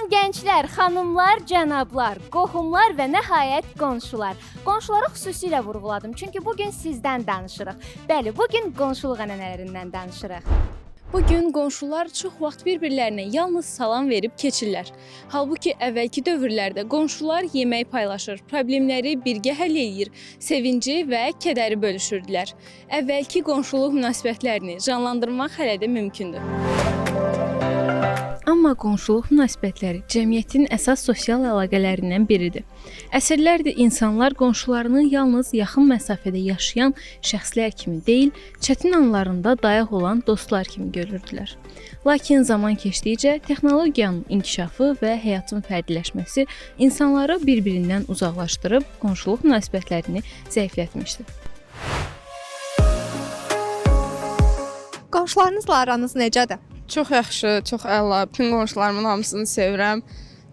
Salam gənclər, xanımlar, cənablar, qohumlar və nəhayət qonşular. Qonşuları xüsusilə vurğuladım, çünki bu gün sizdən danışırıq. Bəli, bu gün qonşuluq ənənələrindən danışırıq. Bu gün qonşular çox vaxt bir-birlərinə yalnız salam verib keçirlər. Halbuki əvvəlki dövrlərdə qonşular yemək paylaşır, problemləri birgə həll eləyir, sevinci və kədəri bölüşürdülər. Əvvəlki qonşuluq münasibətlərini canlandırmaq hələ də mümkündür. Amma qonşuluq münasibətləri cəmiyyətin əsas sosial əlaqələrindən biridir. Əsrlərdir insanlar qonşularını yalnız yaxın məsafədə yaşayan şəxslər kimi deyil, çətin anlarında dayaq olan dostlar kimi görürdülər. Lakin zaman keçdikcə texnologiyanın inkişafı və həyatın fərqliləşməsi insanları bir-birindən uzaqlaşdırıb qonşuluq münasibətlərini zəiflətmişdi. Qonşularınızla aranız necədir? Çox yaxşı, çox əla. Bütün qonşularımın hamısını sevirəm.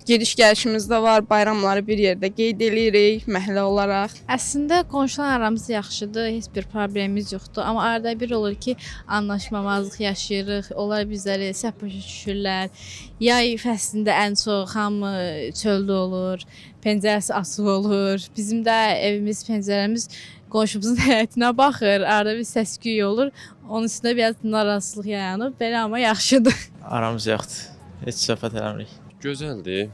Gediş-gəlişimiz də var, bayramları bir yerdə qeyd eləyirik məhəllə olaraq. Əslində qonşular aramız yaxşıdır, heç bir problemimiz yoxdur, amma arada bir olur ki, anlaşmamazlıq yaşayırıq. Onlar bizləri səhv başa düşürlər. Yay fəslində ən çox hamı çöldə olur, pəncərəsi açıq olur. Bizim də evimiz, pəncərəmiz qonşumuzun həyətinə baxır. Arada bir səs-küy olur. Onun üstünə biraz narazılıq yaranıb. Belə amma yaxşıdır. Aramız yoxdur. Heç söhbət eləmirik. Gözəldir.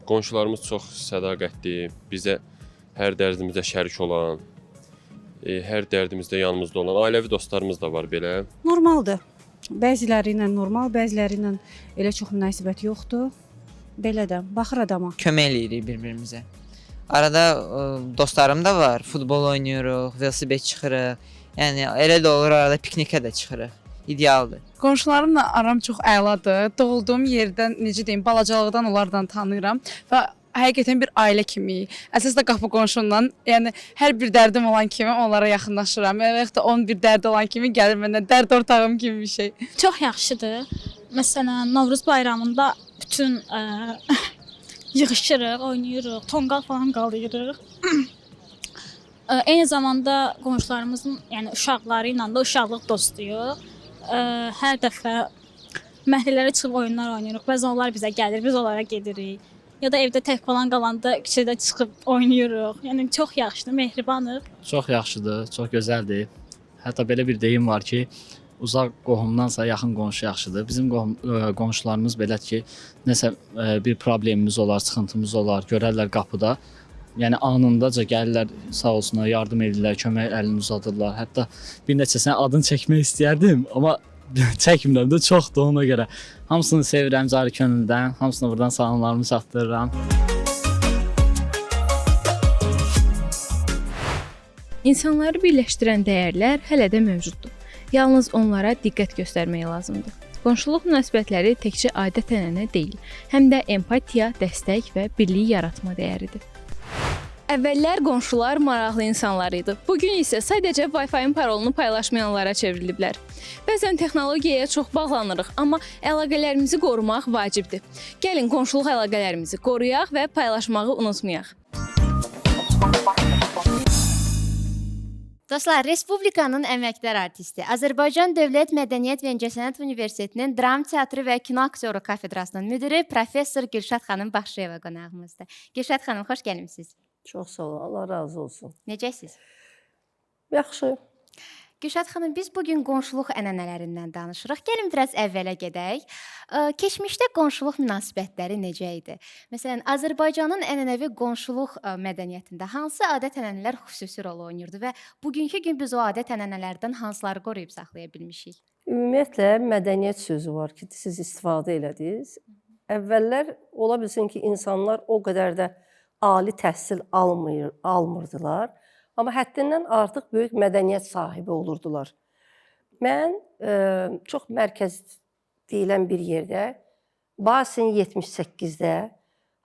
Qonşularımız çox sədaqətli, bizə hər dərdimizdə şərik olan, hər dərdimizdə yanımızda olan ailəvi dostlarımız da var belə. Normaldır. Bəziləri ilə normal, bəziləri ilə elə çox münasibət yoxdur. Belə də baxır adama. Kömək eləyirik bir-birimizə. Arada dostlarım da var. Futbol oynayırıq, velosiped çıxırıq. Yəni elə də olur, arada piknikə də çıxırıq. İdealdır. Qonşularımla aram çox əladır. Doğulduğum yerdən, necə deyim, balacalıqdan onlardan tanıyıram və həqiqətən bir ailə kimiyik. Əsas da qapı qonşumla, yəni hər bir dərdim olan kimi onlara yaxınlaşıram. Və yaxud da onun bir dərdi olan kimi gəlir məndən dərd ortağım kimi bir şey. Çox yaxşıdır. Məsələn, Novruz bayramında bütün yığışırıq, oynayırıq, tonqal falan qalayırıq. Eyni zamanda qonşularımızın, yəni uşaqları ilə də uşaqlıq dostuyuq. Hər dəfə məhəllələrə çıxıb oyunlar oynayırıq. Bəzən onlar bizə gəlir, biz onlara gedirik. Ya da evdə tək falan qalanda küçədə çıxıb oynayırıq. Yəni çox yaxşıdır, mehribanıq. Çox yaxşıdır, çox gözəldir. Hətta belə bir deyim var ki, uzaq qohumdansa yaxın qonşu yaxşıdır. Bizim qonşularımız belədir ki, nəsə bir problemimiz olar, sıxıntımız olar, görərlər qapıda. Yəni anındaca gəlirlər, sağ olsunlar, yardım edirlər, kömək əlini uzadırlar. Hətta bir neçəsinin adını çəkmək istəyərdim, amma çəkmirəm də, çoxdur ona görə. Hamısını sevirəm cari könüldən, hamısına buradan salamlarımı çatdırıram. İnsanları birləşdirən dəyərlər hələ də mövcuddur. Yalnız onlara diqqət göstərmək lazımdır. Qonşuluq münasibətləri təkcə adət-ənənə deyil, həm də empatiya, dəstək və birlik yaratma dəyəridir. Əvvəllər qonşular maraqlı insanlar idi. Bu gün isə sadəcə Wi-Fi-ın parolunu paylaşmayanlara çevriliblər. Bəzən texnologiyaya çox bağlanırıq, amma əlaqələrimizi qorumaq vacibdir. Gəlin qonşuluq əlaqələrimizi qoruyaq və paylaşmağı unutmayaq. Dostlar, Respublikanın əməkdar artisti, Azərbaycan Dövlət Mədəniyyət və İncəsənət Universitetinin Dram Teatrı və Kino Aktyoru kafedrasının müdiri professor Gülşad xanım Baxşıyeva qonağımızdır. Gülşad xanım, xoş gəlmisiniz. Çox sağ olun, Allah razı olsun. Necəsiz? Yaxşı. Gülşad xanım, biz bu gün qonşuluq ənənələrindən danışırıq. Gəlin biraz əvvələ gedək. Keçmişdə qonşuluq münasibətləri necə idi? Məsələn, Azərbaycanın ənənəvi qonşuluq mədəniyyətində hansı adət-ənənələr xüsusi rol oynayırdı və bugünkü gün biz o adət-ənənələrdən hansıları qoruyub saxlaya bilmişik? Ümumiyyətlə mədəniyyət sözü var ki, siz istifadə elədiniz. Əvvəllər ola bilsin ki, insanlar o qədər də ali təhsil almırdılar, amma həddindən artıq böyük mədəniyyət sahibi olurdular. Mən çox mərkəz deyilən bir yerdə Basin 78-də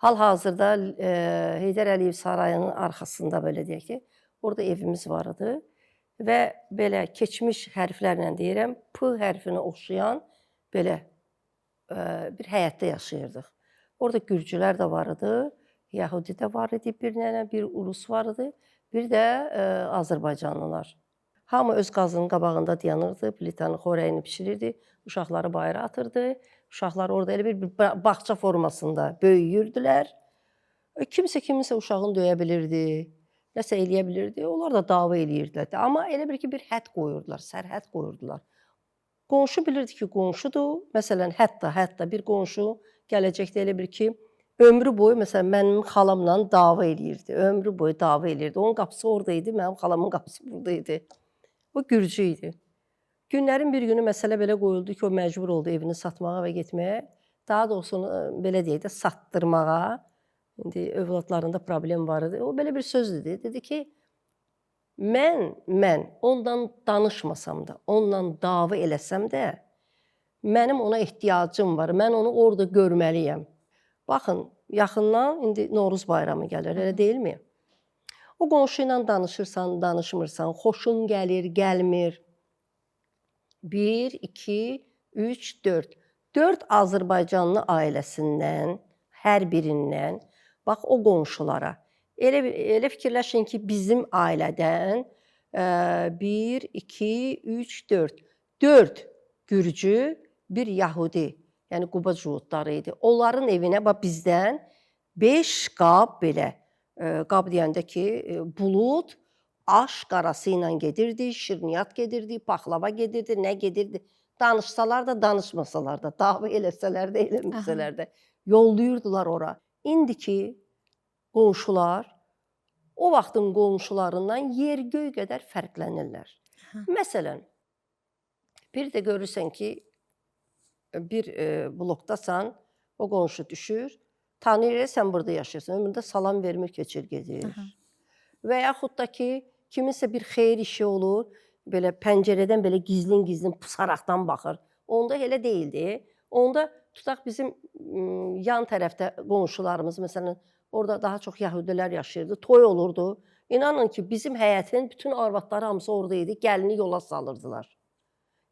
hal-hazırda Heydər Əliyev sarayının arxasında belə deyək ki, orada evimiz var idi və belə keçmiş hərflərlə deyirəm, P hərfinə oxşayan belə bir həyətdə yaşayırdıq. Orada gürcülər də var idi, Yahudi də var idi, bir nənə, bir Rus var idi, bir də Azərbaycanlılar. Hamı öz qazının qabağında dayanırdı, plitanın xörəyini bişirirdi, uşaqları bayıra atırdı. Uşaqlar orada elə bir bağça formasında böyüyürdülər. Kimsə kiminsə uşağını döyə bilirdi, nəsə eləyə bilirdi. Onlar da dava eləyirdilər. Amma elə bir ki, bir hədd qoyurdular, sərhəd qoyurdular. Qonşu bilirdi ki, qonşudur. Məsələn, hətta bir qonşu gələcəkdə elə bir ki, ömrü boyu məsələn mənim xalamla dava eləyirdi. Ömrü boyu dava eləyirdi. Onun qapısı orada idi, mənim xalamın qapısı burada idi. O gürcü idi. Günlərin bir günü məsələ belə qoyuldu ki, o məcbur oldu evini satmağa və getməyə. Daha doğrusu onu belə deyək də satdırmağa. İndi övladlarında problem var idi. O belə bir söz dedi. Dedi ki, mən ondan danışmasam da, onunla dava eləsəm də, mənim ona ehtiyacım var. Mən onu orada görməliyəm. Baxın, yaxından indi Novruz bayramı gəlir, elə deyilmi? O qonşu ilə danışırsan, danışmırsan, xoşun gəlir, gəlmir. 1, 2, 3, 4. 4 Azərbaycanlı ailəsindən, hər birindən, bax o qonşulara. Elə fikirləşin ki, bizim ailədən 1, 2, 3, 4. 4 gürcü, bir Yahudi, yəni Quba cuhudları idi. Onların evinə bax bizdən 5 qab belə, qab deyəndə ki, bulud aş qarası ilə gedirdi, şirniyyat gedirdi, paxlava gedirdi, nə gedirdi. Danışsalar da, danışmasalar da, dava eləsələr də, eləməsələr də yollayırdılar ora. İndiki qonşular o vaxtın qonşularından yer-göy qədər fərqlənirlər. Aha. Məsələn, bir də görürsən ki, bir blokdasan, o qonşu düşür, tanıyır, sən burada yaşayırsan, ömründə salam vermir, keçir gedir. Aha. Və yaxud da ki, kiminsə bir xeyir işi olur, belə pəncərədən belə gizlin-gizlin pusaraqdan baxır. Onda elə deyildi. Onda tutaq bizim yan tərəfdə qonşularımız, məsələn, orada daha çox yəhudilər yaşayırdı, toy olurdu. İnanın ki, bizim həyətin bütün arvadları hamısı orada idi, gəlini yola salırdılar.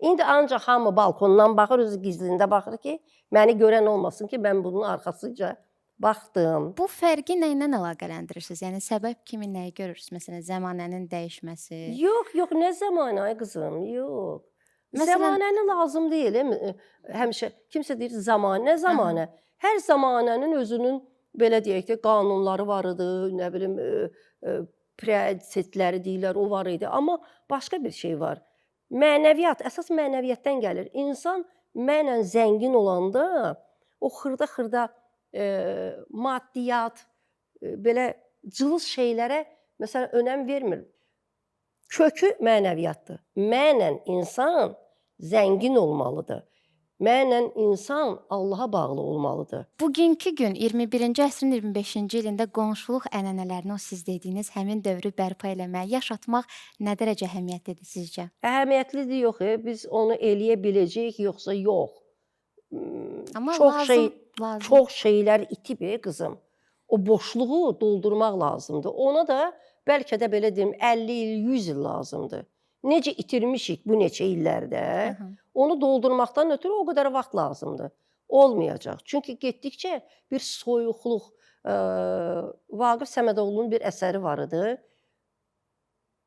İndi ancaq hamı balkondan baxır, özü gizlində baxır ki, məni görən olmasın ki, mən bunun arxasınca baxdım. Bu fərqi nə ilə əlaqələndirirsiniz? Yəni səbəb kimi nəyi görürsünüz? Məsələn, zəmanənin dəyişməsi. Yox, yox, nə zəmanə ay qızım, yox. Məsələn- Zəmanəni lazım deyil, həmişə kimsə deyir zəmanə, nə zəmanə? Hər zəmanənin özünün belə deyək də qanunları var idi, nə bilim prioritetləri deyirlər, o var idi. Amma başqa bir şey var. Mənəviyyat, əsas mənəviyyatdan gəlir. İnsan mənən zəngin olanda o xırda-xırda maddiyat, belə cılız şeylərə məsələn önəm vermir. Kökü mənəviyyatdır. Mənən insan zəngin olmalıdır. Mənən insan Allaha bağlı olmalıdır. Bugünkü gün 21-ci əsrin 25-ci ilində qonşuluq ənənələrini o siz dediyiniz həmin dövrü bərpa eləmək, yaşatmaq nə dərəcə əhəmiyyətlidir sizcə? Əhəmiyyətlidir yox, biz onu eləyə biləcəyik yoxsa yox. Amma çox lazım, şey, lazım. çox şeylər itib, qızım. O boşluğu doldurmaq lazımdır. Ona da bəlkə də belə deyim 50 il, 100 il lazımdır. Necə itirmişik bu neçə illərdə, Aha. onu doldurmaqdan ötürü o qədər vaxt lazımdır. Olmayacaq. Çünki getdikcə bir soyuqluq, Vaqif Səmədoğlunun bir əsəri var idi.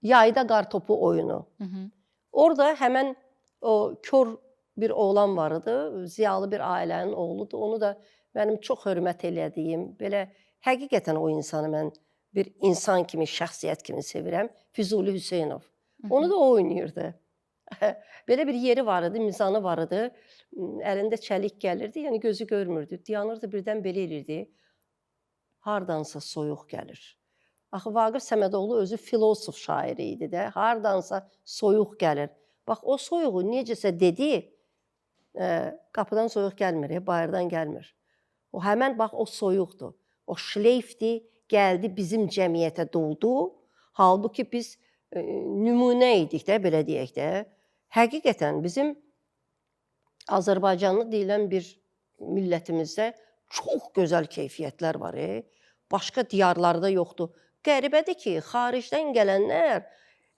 Yayda qar topu oyunu. Hı -hı. Orada həmən o kor bir oğlan var idi, ziyalı bir ailənin oğludur. Onu da mənim çox hörmət elədiyim, belə həqiqətən o insanı mən bir insan kimi, şəxsiyyət kimi sevirəm. Füzuli Hüseynov. Onu da o oynayırdı. Belə bir yeri var idi, mizanı var idi. Əlində çəlik gəlirdi, yəni gözü görmürdü. Dayanırdı, birdən belə elirdi. Hardansa soyuq gəlir. Axı Vaqif Səmədoğlu özü filosof şairi idi də. Hardansa soyuq gəlir. Bax o soyuğu necəsə dedi, qapıdan soyuq gəlmir, bayırdan gəlmir. O həmən bax o soyuqdur. O şleyfdir, gəldi bizim cəmiyyətə doldu. Halbuki biz nümunə idik də, belə deyək də. Həqiqətən bizim Azərbaycanlı deyilən bir millətimizdə çox gözəl keyfiyyətlər var. Başqa diyarlarda yoxdur. Qəribədir ki, xaricdən gələnlər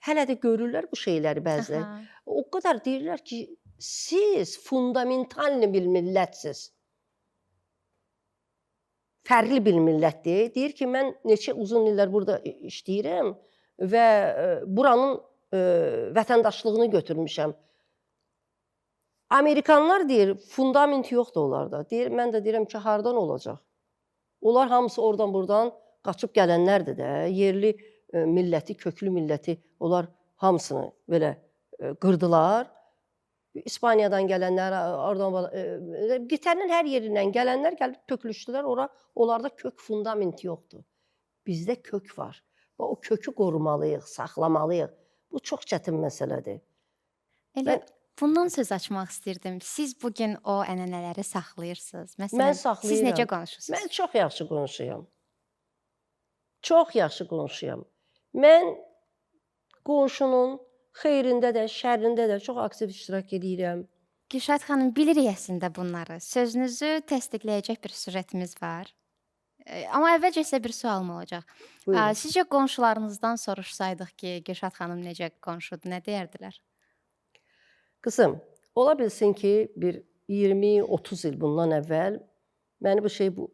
hələ də görürlər bu şeyləri bəziləri. Aha. O qədər deyirlər ki, siz fundamental bir millətsiz. Fərqli bir millətdir. Deyir ki, mən neçə uzun illər burada işləyirəm və buranın vətəndaşlığını götürmüşəm. Amerikanlar deyir, fundament yoxdur onlarda. Deyir, mən də deyirəm ki, hardan olacaq? Onlar hamısı oradan buradan qaçıb gələnlərdir də. Yerli milləti, köklü milləti onlar hamısını belə qırdılar. İspaniyadan gələnlər, oradan qitənin hər yerindən gələnlər gəlib tökülüşdülər ora. Onlarda kök fundament yoxdur. Bizdə kök var. Və o kökü qorumalıyıq, saxlamalıyıq. Bu çox çətin məsələdir. Elə bundan söz açmaq istirdim. Siz bu gün o ənənələri saxlayırsınız. Məsələn, mən saxlayıram. Siz necə qonşusunuz? Mən çox yaxşı qonşuyam. Çox yaxşı qonşuyam. Mən qonşunun xeyrində də, şərrində də çox aktiv iştirak edirəm. Gülşad xanım, bilirik əslində bunları. Sözünüzü təsdiqləyəcək bir süjetimiz var. Amma əvvəlcə sizə bir sualım olacaq. Buyurun. Sizcə qonşularınızdan soruşsaydıq ki, Gülşad xanım necə qonşudur, nə deyərdilər? Qızım, ola bilsin ki, bir 20-30 il bundan əvvəl məni bu şey, bu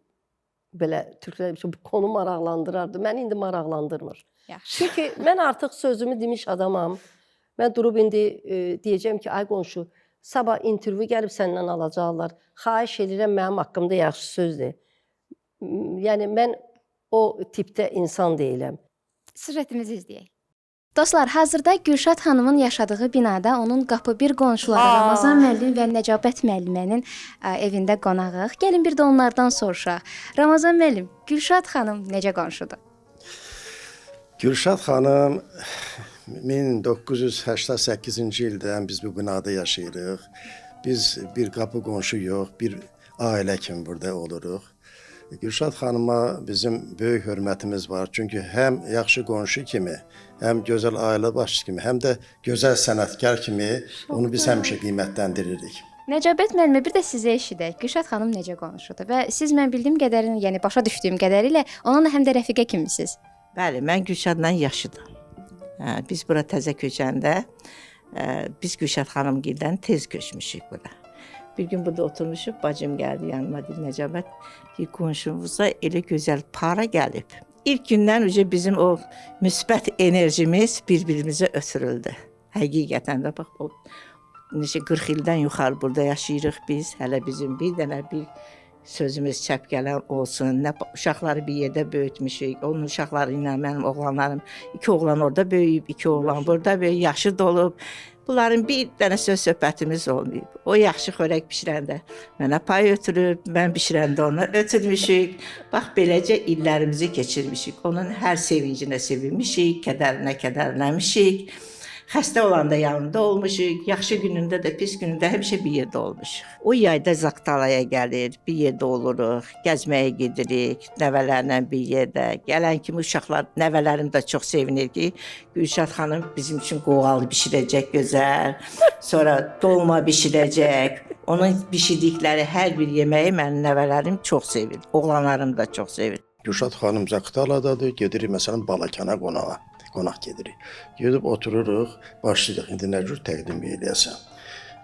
belə türklər bu konu maraqlandırardı. Məni indi maraqlandırmır. Yaxşı. Çünki mən artıq sözümü demiş adamam. Mən durub indi deyəcəm ki, ay qonşu, sabah intervyu gəlib səndən alacaqlar. Xahiş edirəm mənim haqqımda yaxşı söz de. Yəni mən o tipdə insan deyiləm. Süjetimizi izləyək. Dostlar, hazırda Gülşad xanımın yaşadığı binada onun qapı bir qonşuları Ramazan müəllim və Nəcabət müəllimənin evində qonağıq. Gəlin bir də onlardan soruşaq. Ramazan müəllim, Gülşad xanım necə qonşudur? Gülşad xanım 1988-ci ildən biz bu binada yaşayırıq. Biz bir qapı qonşu yox, bir ailə kimi burada oluruq. Gülşad xanıma bizim böyük hörmətimiz var. Çünki həm yaxşı qonşu kimi, həm gözəl ailə başçısı kimi, həm də gözəl sənətkar kimi onu biz həmişə qiymətləndiririk. Nəcabət müəllimə, bir də sizə eşidək. Gülşad xanım necə qonşudur və siz mən bildiyim qədərini, yəni başa düşdüyüm qədərilə onunla həm də rəfiqə kimisiniz. Bəli, mən Gülşadla yaşıdım. Biz bura təzə köçəndə, biz Gülşad xanımgildən tez köçmüşük bura. Bir gün burada oturmuşuq, bacım gəldi yanıma, dedi, Nəcabət, qonşumuza elə gözəl para gəlib. İlk gündən uca bizim o müsbət enerjimiz bir-birimizə ötürüldü. Həqiqətən də bax, o neçə 40 ildən yuxarı burada yaşayırıq biz. Hələ bizim bir dənə bir sözümüz çəp gələn olsun. Nə uşaqları bir yerdə böyütmüşük. Onun uşaqları ilə mənim oğlanlarım, 2 oğlan orada böyüyüb, 2 oğlan burada böyüyüb, yaşı dolub. Bunların bir dənə söz söhbətimiz olmayıb. O yaxşı xörək bişirəndə mənə pay ötürüb, mən bişirəndə ona ötürmüşük. Bax, beləcə illərimizi keçirmişik. Onun hər sevincinə sevinmişik, kədərinə kədərlənmişik. Xəstə olanda yanında olmuşuq, yaxşı günündə də, pis günündə həmişə bir yerdə olmuşuq. O yayda Zaqtalaya gəlir, bir yerdə oluruq, gəzməyə gedirik, nəvələrlə bir yerdə. Gələn kimi uşaqlar, nəvələrim də çox sevinir ki, Gülşad xanım bizim üçün qoğal bişirəcək gözəl, sonra dolma bişirəcək. Onun bişirdikləri hər bir yeməyi mənim nəvələrim çox sevir, oğlanlarım da çox sevir. Gülşad xanım Zaqtaladadır, gedirik məsələn Balakana qonağa. Qonaq gedirik. Gedib otururuq, başlayırıq. İndi nə cür təqdim eləyəsən?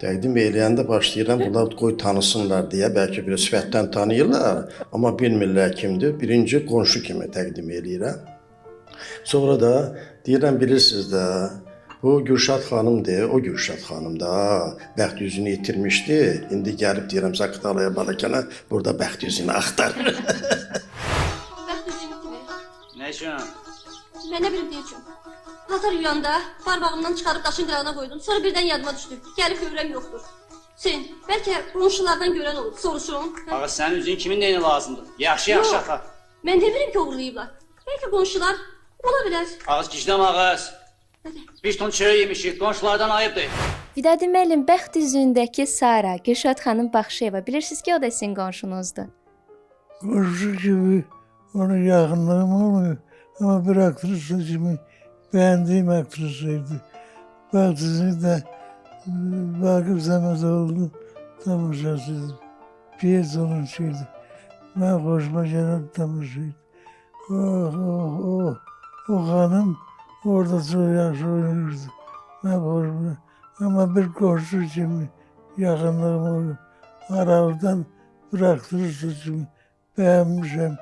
Təqdim eləyəndə başlayıram, bunlar qoy tanısınlar deyə, bəlkə bir sifətdən tanıyırlar, amma bilmirlər kimdir. Birinci qonşu kimi təqdim eləyirəm. Sonra da deyirəm, bilirsiniz də, bu Gülşad xanımdır, o Gülşad xanım da bəxt yüzünü itirmişdi. İndi gəlib deyirəm, Zaqtalaya, Balakana, burada bəxt yüzünü axtarır. Bəxt üzünü itirir. Nə üçün? Mən nə bilim nə üçün. Paltar yuyanda barmağımdan çıxarıb daşın qırağına qoydum. Sonra birdən yadıma düşdü. Gəlib görürəm yoxdur. Hüseyn, bəlkə qonşulardan görən olub, soruşun. Ağa, sənin üzün kimin neyinə lazımdır? Yaxşı-yaxşı axa. Mən demirəm ki, oğurlayıblar. Bəlkə qonşular ola bilər. Ağız gicləm ağız. Bir ton çörək yemişik, qonşulardan ayıbdır. Vidadi müəllim, bəxt üzündəki Sara, Gülşad xanım Baxşıyeva, bilirsiniz ki, o da sizin qonşunuzdur. Qonşu kimi onun yaxınlığım olmuyor. Ama bir aktrisa kimi beğendiğim aktrisaydı. Bəxt de Vaqif Səmədoğlu'nun tamaşasıydı. Piyes onun şeydi. Mən xoşuma gələn tamaşaydı. Oh, oh, oh. O xanım orada çox yaxşı oynayırdı. Mən xoşuma. Ama bir qonşu kimi yaxınlığım olub. Aralıdan bir aktrisa kimi beğenmişim.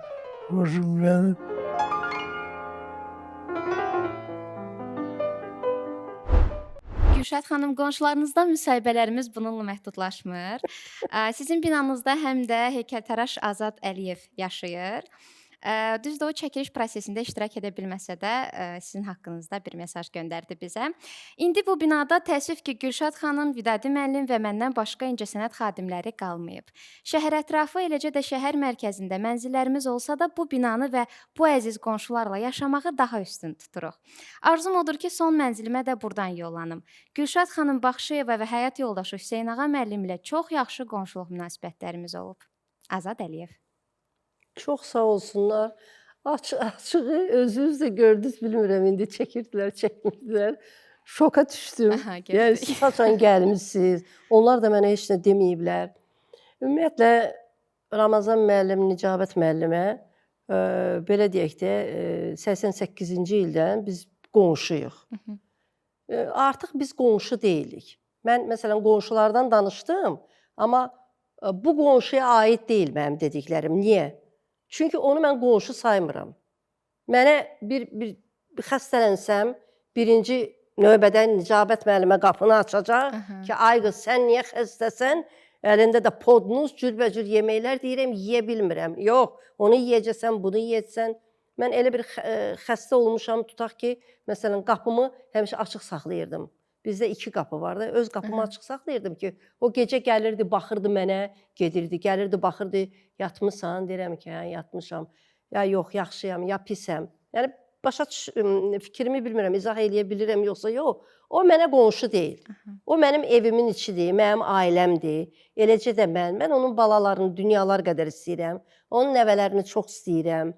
Xoşum gəlib. Gülşad xanım, qonşularınızdan müsahibələrimiz bununla məhdudlaşmır. Sizin binanızda həm də heykəltaraş Azad Əliyev yaşayır. Düzdür, o çəkiliş prosesində iştirak edə bilməsə də, sizin haqqınızda bir mesaj göndərdi bizə. İndi bu binada təəssüf ki, Gülşad xanım, Vidadi müəllim və məndən başqa incəsənət xadimləri qalmayıb. Şəhər ətrafı, eləcə də şəhər mərkəzində mənzillərimiz olsa da, bu binanı və bu əziz qonşularla yaşamağı daha üstün tuturuq. Arzum odur ki, son mənzilimə də burdan yollanım. Gülşad xanım Baxşıyeva və həyat yoldaşı Hüseyn Ağa müəllim ilə çox yaxşı qonşuluq münasibətlərimiz olub. Azad Əliyev. Çox sağ olsunlar. Açığı özünüz də gördünüz, bilmirəm indi çəkirdilər, çəkmirdilər. Şoka düşdüm. Aha, Yəni siz haçan gəlmisiniz? Onlar da mənə heç nə deməyiblər. Ümumiyyətlə Ramazan müəllim, Nicabət müəllimə belə deyək də 88-ci ildən biz qonşuyuq. Artıq biz qonşu deyilik. Mən məsələn qonşulardan danışdım, amma bu qonşuya aid deyil mənim dediklərim. Niyə? Çünki onu mən qonşu saymıram. Mənə bir xəstələnsəm, birinci növbədən Nicabət müəllimə qapını açacaq ki, ay qız sən niyə xəstəsən? Əlində də podnus, cürbəcür yeməklər deyirəm, yeyə bilmirəm. Yox, onu yeyəcəksən, bunu yeyəcəksən. Mən elə bir xəstə olmuşam, tutaq ki, məsələn qapımı həmişə açıq saxlayırdım. Bizdə 2 qapı vardı. Öz qapımı açıq saxlayırdım ki, o gecə gəlirdi, baxırdı mənə, gedirdi, gəlirdi, baxırdı, yatmısan, deyirəm ki, hə, yatmışam. Ya yox, yaxşıyam, ya pisəm. Yəni başa fikrimi bilmirəm, izah eləyə bilirəm yoxsa yox. O mənə qonşu deyil. O mənim evimin içidir, mənim ailəmdir. Eləcə də mən onun balalarını dünyalar qədər istəyirəm. Onun nəvələrini çox istəyirəm.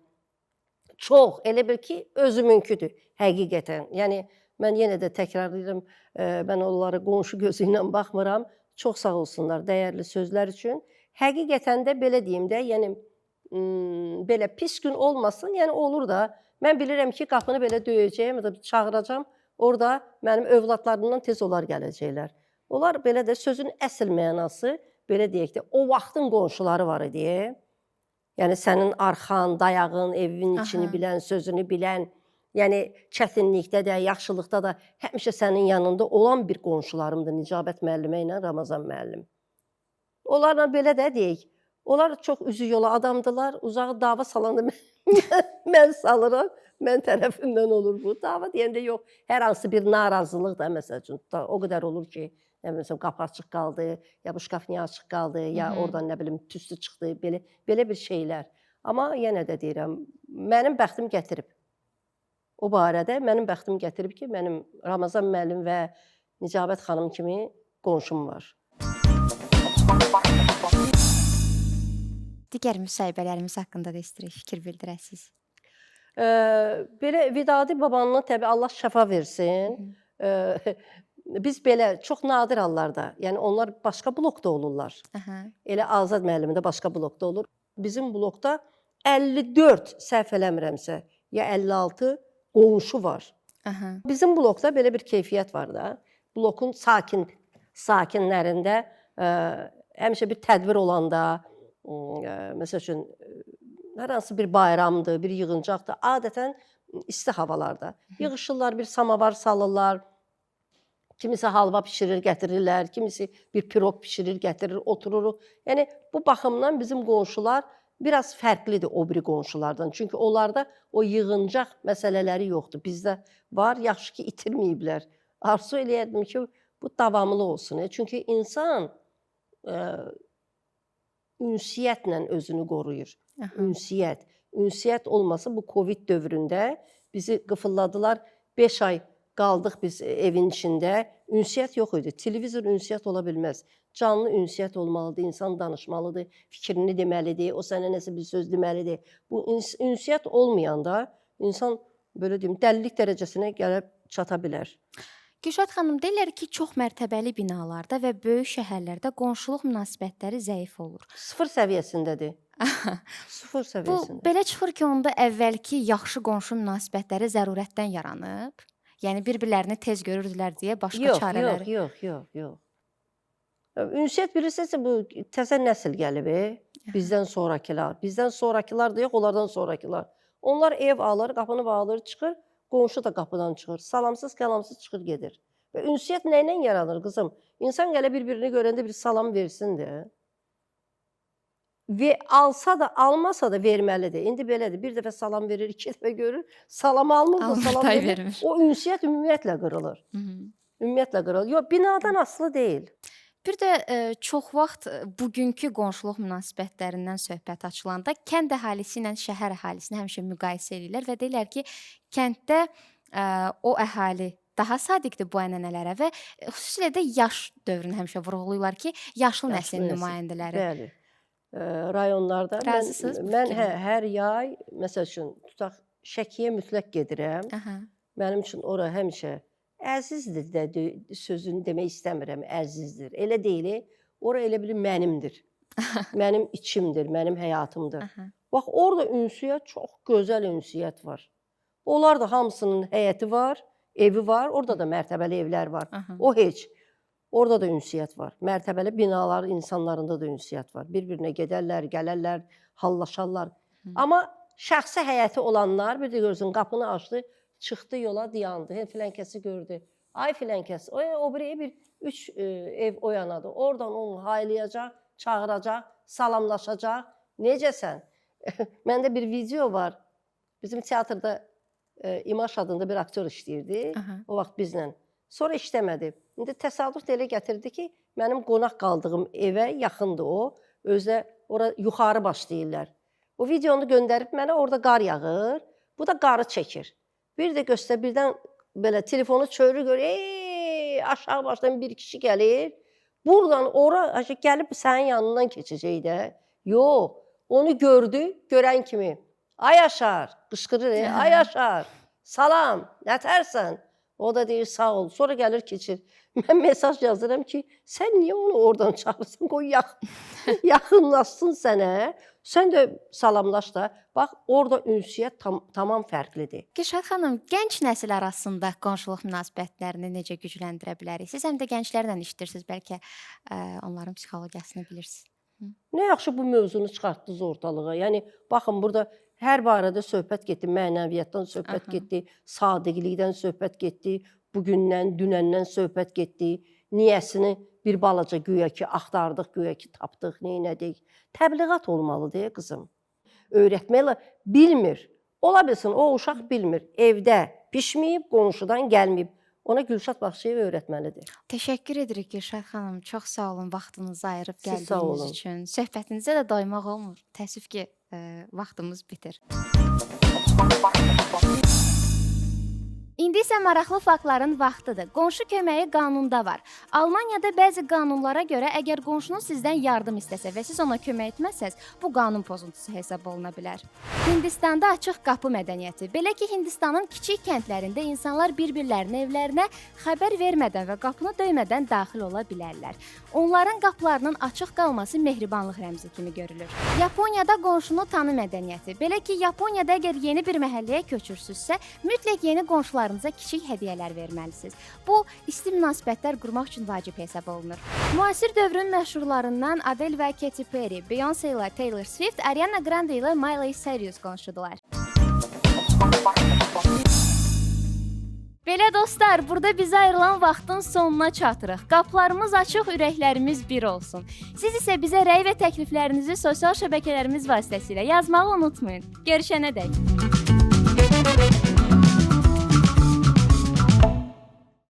Çox, elə bil ki, özümünküdür həqiqətən. Yəni mən yenə də təkrarlayıram, mən onlara qonşu gözü ilə baxmıram. Çox sağ olsunlar dəyərli sözlər üçün. Həqiqətən də belə deyim də, yəni belə pis gün olmasın, yəni olur da. Mən bilirəm ki, qapını belə döyəcəyəm, ya da çağıracam, orada mənim övladlarımdan tez onlar gələcəklər. Onlar belə də sözün əsl mənası, belə deyək də, o vaxtın qonşuları var idi. Yəni sənin arxan, dayağın, evin içini bilən, sözünü bilən, yəni çətinlikdə də, yaxşılıqda da həmişə sənin yanında olan bir qonşularımdır Nicabət müəllimə ilə Ramazan müəllim. Onlarla belə də deyək, onlar çox üzü yola adamdılar, uzağı dava salanda mən salıram, mən tərəfindən olur bu. Dava deyəndə yox, hər hansı bir narazılıq da məsəl üçün, o qədər olur ki, nə bilim, qapı açıq qaldı, ya bu şkaf niyə açıq qaldı, ya oradan nə bilim tüstü çıxdı, belə bir şeylər. Amma yenə də deyirəm, mənim bəxtim gətirib. O barədə mənim bəxtim gətirib ki, mənim Ramazan müəllim və Nicabət xanım kimi qonşum var. Digər müsahibələrimiz haqqında da istəyirik fikir bildirəsiniz. Belə Vidadi babanına təbii Allah şəfa versin. Biz belə çox nadir hallarda, yəni onlar başqa blokda olurlar. Elə Azad müəllim də başqa blokda olur. Bizim blokda 54 səhv eləmirəmsə, ya 56 qonşu var. Bizim blokda belə bir keyfiyyət var da. Blokun sakinlərində həmişə bir tədbir olanda, məsəl üçün hər hansı bir bayramdır, bir yığıncaqdır, adətən isti havalarda yığışırlar, bir samavar salırlar, kimisi halva pişirir, gətirirlər, kimisi bir piroq pişirir, gətirir, otururuq. Yəni bu baxımdan bizim qonşular biraz fərqlidir o biri qonşulardan. Çünki onlarda o yığıncaq məsələləri yoxdur. Bizdə var, yaxşı ki, itirməyiblər. Arzu eləyərdim ki, bu davamlı olsun. Çünki insan ünsiyyətlə özünü qoruyur. Ünsiyyət. Ünsiyyət olmasa bu Covid dövründə bizi qıfılladılar. 5 ay qaldıq biz evin içində. Ünsiyyət yox idi. Televizor ünsiyyət ola bilməz. Canlı ünsiyyət olmalıdır, insan danışmalıdır, fikrini deməlidir, o sənə nəsə bir söz deməlidir. Bu ünsiyyət olmayanda insan belə deyim, dəlilik dərəcəsinə gəlib çata bilər. Gülşad xanım, deyirlər ki, çox mərtəbəli binalarda və böyük şəhərlərdə qonşuluq münasibətləri zəif olur. Sıfır səviyyəsindədir. Sıfır səviyyəsində. Bu belə çıxır ki, onda əvvəlki yaxşı qonşu münasibətləri zərurətdən yaranıb. Yəni bir-birlərini tez görürdülər deyə başqa çarələri. Yox. Ünsiyyət bilirsinizsə bu təzə nəsil gəlib, bizdən sonrakılar. Bizdən sonrakılar da yox, onlardan sonrakılar. Onlar ev alır, qapını bağlayır, çıxır, qonşu da qapıdan çıxır. Salamsız, kəlamsız çıxır, gedir. Və ünsiyyət nə ilə yaranır qızım? İnsan gələ bir-birini görəndə bir salam versin də. Və alsa da, almasa da verməlidir. İndi belədir. Bir dəfə salam verir, iki dəfə görür, salam almır da salam day vermir. vermir. O ünsiyyət ümumiyyətlə qırılır. Ümumiyyətlə qırılır. Yox, binadan asılı deyil. Bir də çox vaxt bugünkü qonşuluq münasibətlərindən söhbət açılanda kənd əhalisi ilə şəhər əhalisini həmişə müqayisə eləyirlər və deyirlər ki, kənddə o əhali daha sadiqdir bu ənənələrə və xüsusilə də yaş dövrünü həmişə vurğulayırlar ki, yaşlı nəslin nəsil. nümayəndələri. Bəli. Rayonlarda Razısınız bu mən fikirlə? hər yay məsəl üçün tutaq Şəkiyə mütləq gedirəm. Aha. Mənim üçün ora həmişə əzizdir də sözünü demək istəmirəm, əzizdir. Elə deyil, ora elə bil mənimdir. Mənim içimdir, mənim həyatımdır. Aha. Bax orada ünsiyyət çox gözəl ünsiyyət var. Onlar da hamısının həyəti var, evi var, orada da mərtəbəli evlər var. Aha. O heç. Orada da ünsiyyət var. Mərtəbəli binalar insanlarında da ünsiyyət var. Bir-birinə gedərlər, gələrlər, hallaşarlar. Amma şəxsi həyəti olanlar bir də görürsən qapını açdı, çıxdı yola dayandı. Hə filan kəsi gördü. Ay filan kəs. O biri bir 3 ev o yanadır. Oradan onu haylayacaq, çağıracaq, salamlaşacaq. Necəsən? Məndə bir video var. Bizim teatrda İmaş adında bir aktyor işləyirdi. Aha. O vaxt bizlə. Sonra işləmədi. İndi təsadüf də elə gətirdi ki, mənim qonaq qaldığım evə yaxındır o. Özdə ora yuxarı başlayırlar. O videonu göndərib mənə, orada qar yağır. Bu da qarı çəkir. Bir də göstər, birdən belə telefonu çevirir, görür, aşağı başdan bir kişi gəlir. Buradan ora gəlib sənin yanından keçəcək də. Yox, onu gördü, görən kimi. Ay Yaşar, qışqırır, ay Yaşar, salam, nətərsən? O da deyir, sağ ol. Sonra gəlir, keçir. Mən mesaj yazıram ki, sən niyə onu oradan çağırırsan? Qoy yaxınlaşsın sənə. Sən də salamlaş da. Bax, orada ünsiyyət tamam fərqlidir. Gülşad xanım, gənc nəsil arasında qonşuluq münasibətlərini necə gücləndirə bilərik? Siz həm də gənclərlə işləyirsiniz, bəlkə onların psixologiyasını bilirsiniz. Nə yaxşı bu mövzunu çıxartdınız ortalığa. Yəni, baxın, burada hər barədə söhbət getdi, mənəviyyatdan söhbət getdi, sadiqlikdən söhbət getdi, bugündən, dünəndən söhbət getdi, niyəsini bir balaca güya ki axtardıq, güya ki tapdıq, neynədik. Təbliğat olmalıdır, qızım. Öyrətməklə bilmir. Ola bilsin, o uşaq bilmir. Evdə pişməyib, qonşudan gəlməyib. Ona Gülşad Baxşıyeva öyrətməlidir. Təşəkkür edirik Gülşad xanım. Çox sağ olun vaxtınızı ayırıb gəldiyiniz üçün. Söhbətinizə də doymaq olmur. Təəssüf ki, vaxtımız bitir. İndi isə maraqlı faktların vaxtıdır. Qonşu köməyi qanunda var. Almaniyada bəzi qanunlara görə əgər qonşunuz sizdən yardım istəsə və siz ona kömək etməsəz, bu qanun pozuntusu hesab oluna bilər. Hindistanda açıq qapı mədəniyyəti. Belə ki, Hindistanın kiçik kəndlərində insanlar bir-birlərinin evlərinə xəbər vermədən və qapını döymədən daxil ola bilərlər. Onların qapılarının açıq qalması mehribanlıq rəmzi kimi görülür. Yaponiyada qonşunu tanı mədəniyyəti. Belə ki, Yaponiyada əgər yeni bir məhəlləyə köçürsünüzsə, mütləq yeni qonşularınıza kiçik hədiyyələr verməlisiniz. Bu, isti münasibətlər qurmaq üçün vacib hesab olunur. Müasir dövrün məşhurlarından Adele və Katy Perry, Beyoncé ilə Taylor Swift, Ariana Grande ilə Miley Cyrus qonşudular. Belə dostlar, burada bizə ayrılan vaxtın sonuna çatırıq. Qapılarımız açıq, ürəklərimiz bir olsun. Siz isə bizə rəy və təkliflərinizi sosial şəbəkələrimiz vasitəsilə yazmağı unutmayın. Görüşənədək.